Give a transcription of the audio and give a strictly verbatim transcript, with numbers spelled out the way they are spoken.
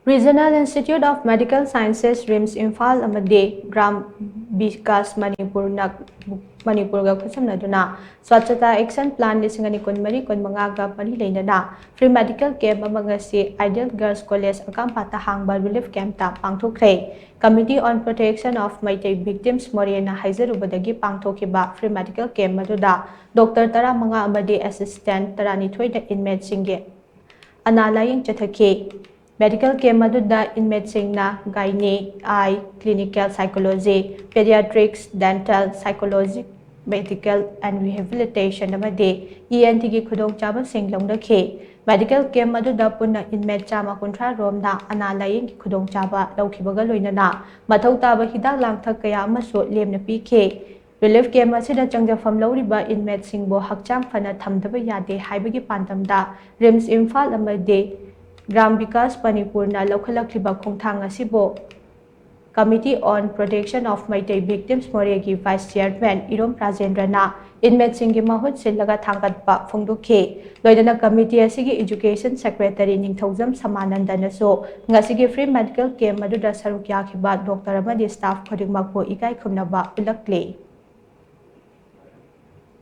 Regional Institute of Medical Sciences, RIMS, Imphal ꯑꯃꯗꯤ gram Vikas ꯃꯅꯤꯄꯨꯔꯅ, ꯃꯅꯤꯄꯨꯔꯒ ꯈꯨꯠꯁꯝꯅꯗꯨꯅ Swachhata Action Plan ꯂꯤꯁꯤꯡ ꯑꯅꯤ ꯀꯨꯟꯃꯔꯤ ꯀꯨꯟꯃꯉꯥꯒ ꯃꯔꯤ ꯂꯩꯅꯅ free medical camp ꯑꯃ ꯉꯁꯤ Ideal Girls College ꯑꯀꯥꯝꯄꯥꯠꯇ ꯍꯥꯡꯕ relief campꯇ ꯄꯥꯡꯊꯣꯛꯈ꯭ꯔꯦ꯫ Committee on Protection of Meitei Victims, ꯃꯣꯔꯦꯅ ꯍꯥꯏꯖꯔꯨꯕꯗꯒꯤ ꯄꯥꯡꯊꯣꯛꯈꯤꯕ free medical camp ꯑꯗꯨꯗ doctor ꯇꯔꯥꯃꯉꯥ ꯑꯃꯗꯤ assistant ꯇꯔꯥꯅꯤꯊꯣꯏꯅ inmateꯁꯤꯡꯒꯤ ꯑꯅꯥ ꯂꯥꯌꯦꯡ ꯆꯠꯊꯈꯤ꯫ Medical camp ꯑꯗꯨꯗ inmateꯁꯤꯡꯅ gynae, eye, clinical psychology, pediatrics, dental, psychology, medical and rehabilitation ꯑꯃꯗꯤ ENTꯒꯤ ꯈꯨꯗꯣꯡꯆꯥꯕꯁꯤꯡ ꯂꯧꯅꯈꯤ꯫ Medical camp ꯑꯗꯨꯗ ꯄꯨꯟꯅ inmate ꯆꯥꯝꯃ ꯀꯨꯟꯊ꯭ꯔꯥ ꯔꯣꯝꯅ ꯑꯅꯥ ꯂꯥꯌꯦꯡꯒꯤ ꯈꯨꯗꯣꯡꯆꯥꯕ ꯂꯧꯈꯤꯕꯒ ꯂꯣꯏꯅꯅ ꯃꯊꯧ ꯇꯥꯕ ꯍꯤꯗꯥꯛ ꯂꯥꯡꯊꯛ ꯀꯌꯥ ꯑꯃꯁꯨ ꯂꯦꯝꯅ ꯄꯤꯈꯤ꯫ Relief camp ꯑꯁꯤꯗ ꯆꯪꯖꯐꯝ ꯂꯧꯔꯤꯕ inmateꯁꯤꯡꯕꯨ ꯍꯛꯆꯥꯡ ꯐꯅ ꯊꯝꯗꯕ ꯌꯥꯗꯦ ꯍꯥꯏꯕꯒꯤ ꯄꯥꯟꯗꯝꯗ RIMS ꯏꯝꯐꯥꯜ ꯑꯃꯗꯤ ꯒ꯭ꯔꯥꯝ ꯕꯤꯀꯥꯁ ꯃꯅꯤꯄꯨꯔꯅ ꯂꯧꯈꯠꯂꯛꯂꯤꯕ ꯈꯣꯡꯊꯥꯡ ꯑꯁꯤꯕꯨ Committee on Protection of Meitei Victims, ꯃꯣꯔꯦꯒꯤ Vice Chairman ꯏꯔꯣꯝ ꯔꯥꯖꯦꯟꯗ꯭ꯔꯅ inmateꯁꯤꯡꯒꯤ ꯃꯍꯨꯠ ꯁꯤꯜꯂꯒ ꯊꯥꯡꯒꯠꯄ ꯐꯣꯡꯗꯣꯛꯈꯤ꯫ ꯂꯣꯏꯅꯅ committee ꯑꯁꯤꯒꯤ Education Secretary ꯅꯤꯡꯊꯧꯖꯝ ꯁꯃꯥꯅꯟꯗꯅꯁꯨ ꯉꯁꯤꯒꯤ free medical camp ꯑꯗꯨꯗ ꯁꯔꯨꯛ ꯌꯥꯈꯤꯕ doctor ꯑꯃꯗꯤ staff ꯈꯨꯗꯤꯡꯃꯛꯄꯨ ꯏꯀꯥꯏ ꯈꯨꯝꯅꯕ ꯎꯠꯂꯛꯂꯤ꯫